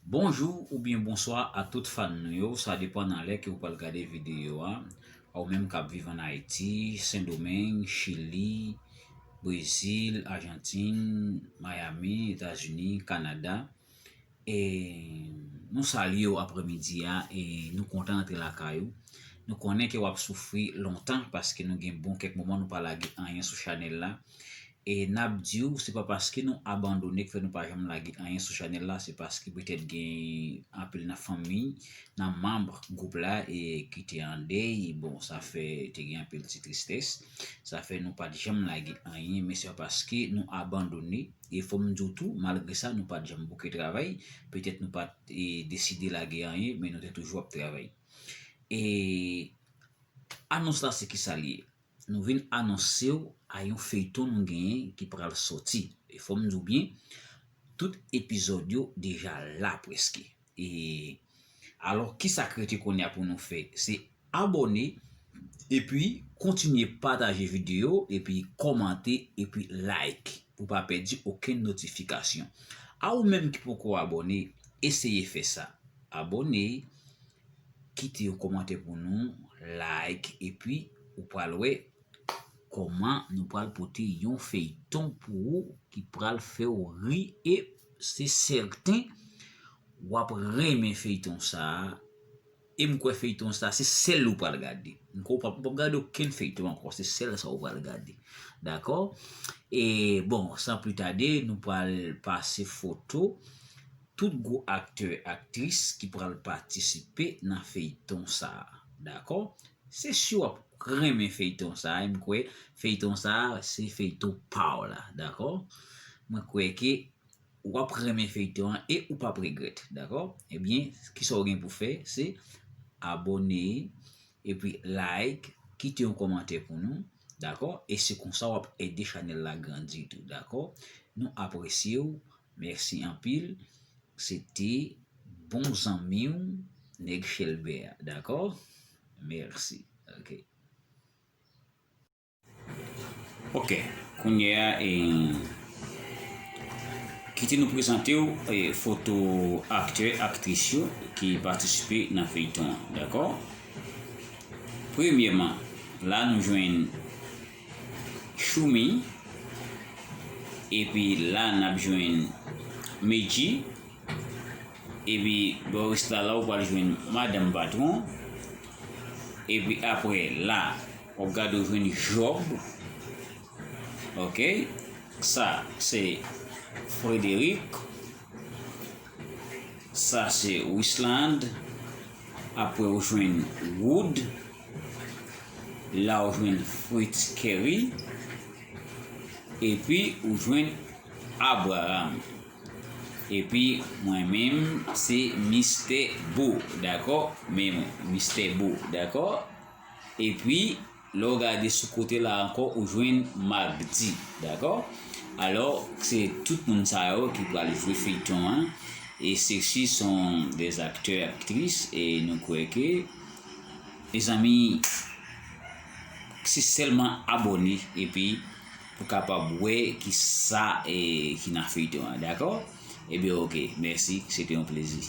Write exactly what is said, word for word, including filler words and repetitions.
Bonjou oubyen bonswa a tout fan nou yo, sa depann nan lè ke ou pral gade videyo a. Ou menm k ap viv ann Ayiti, Sendomeng, Chili, Brezil, Ajantin, Miami, Etazini, Kanada. E nou salye w aprèmidi a, e nou kontan antre lakay ou. Nou konnen ke w ap soufri lontan paske nou gen bon kèk moman nou pa lage anyen sou chanèl la. E n ap di w, se pa paske nou abandone k fè nou pa janm lage anyen sou chanèl la, se paske petèt gen anpil nan fanmi, nan manm gwoup la, e ki te an dèy. Bon, sa fè te gen anpil ti tristès. Sa fè nou pa t janm lage anyen, men se pa paske nou abandone. E fò m di w tou, malgre sa, nou pa t janm bouke travay. Petèt nou pa t, e, deside lage anyen, men nou te toujou ap travay. E anons la se kisa l ye? Nou vin anonse w a yon feyton nou genyen ki pral sòti. E fò m di w byen, tout epizòd yo deja la prèske. E alò, kisa k rete kounye a pou nou fè? Se abòne, epi kontinye pataje videyo, epi kòmante, epi like, pou pa pèdi okenn notifikasyon. A ou menm ki poko abòne, eseye fè sa. Abòne, kite yon kòmantè pou nou, like, epi ou pral wè kòman nou pral pote yon feyton pou ou ki pral fè w ri, e se sèten w ap renmen feyton sa a. E m kwè feyton sa, se sèl ou pral gade. M kwè w p ap, w p ap gade okenn feyton ankò, se sèl sa ou pral gade. Dakò? E bon, san pli tade, nou pral pase foto tout gwo aktè, aktris ki pral patisipe nan feyton sa a. Dakò? Se si w ap renmen feyton sa a, e m kwè feyton sa a, se feyton pa w la. Dakò? Mwen kwè ke w ap renmen feyton an e ou p ap regrèt, dakò? Ebyen, kisa w gen pou fè? Se abòne, epi like, kite yon kòmantè pou nou, dakò? E se konsa w ap ede chanèl la grandi tou, dakò? Nou apresye w, mèsi anpil. Se te bon zanmi w, Nèg Chèlbè a, dakò? Mèsi. Ok. Ok, kounye a, e, kite nou prezante w, e, foto aktè, aktris yo ki patisipe nan feyton an, dakò? Premyèman, la nou jwenn Choumi, epi la n ap jwenn Medji, epi bò rès la, la ou pral jwenn Madanm Patwon, epi apre la, w ap gade w jwenn Jòb. Ok. Sa, se Frederic. Sa, se Wisland. Apre, ou jwenn Wood. La, ou jwenn Fritz Kerry. Epi, ou jwenn Abraham. Epi, mwen menm, se Mistè Bo, dakò? Men mwen, Mistè Bo, dakò? Epi, lè w gade sou kote la ankò, ou jwenn Magdi, dakò? Alò, se tout moun sa yo ki pral jwe feyton an. Et ceux-ci sont des acteurs, actrices, e nou kwè ke, mezanmi, se sèlman abòne, epi pou kapab wè ki sa, e, ki nan feyton an, dakò? Ebyen, ok, mèsi, se te yon plezi.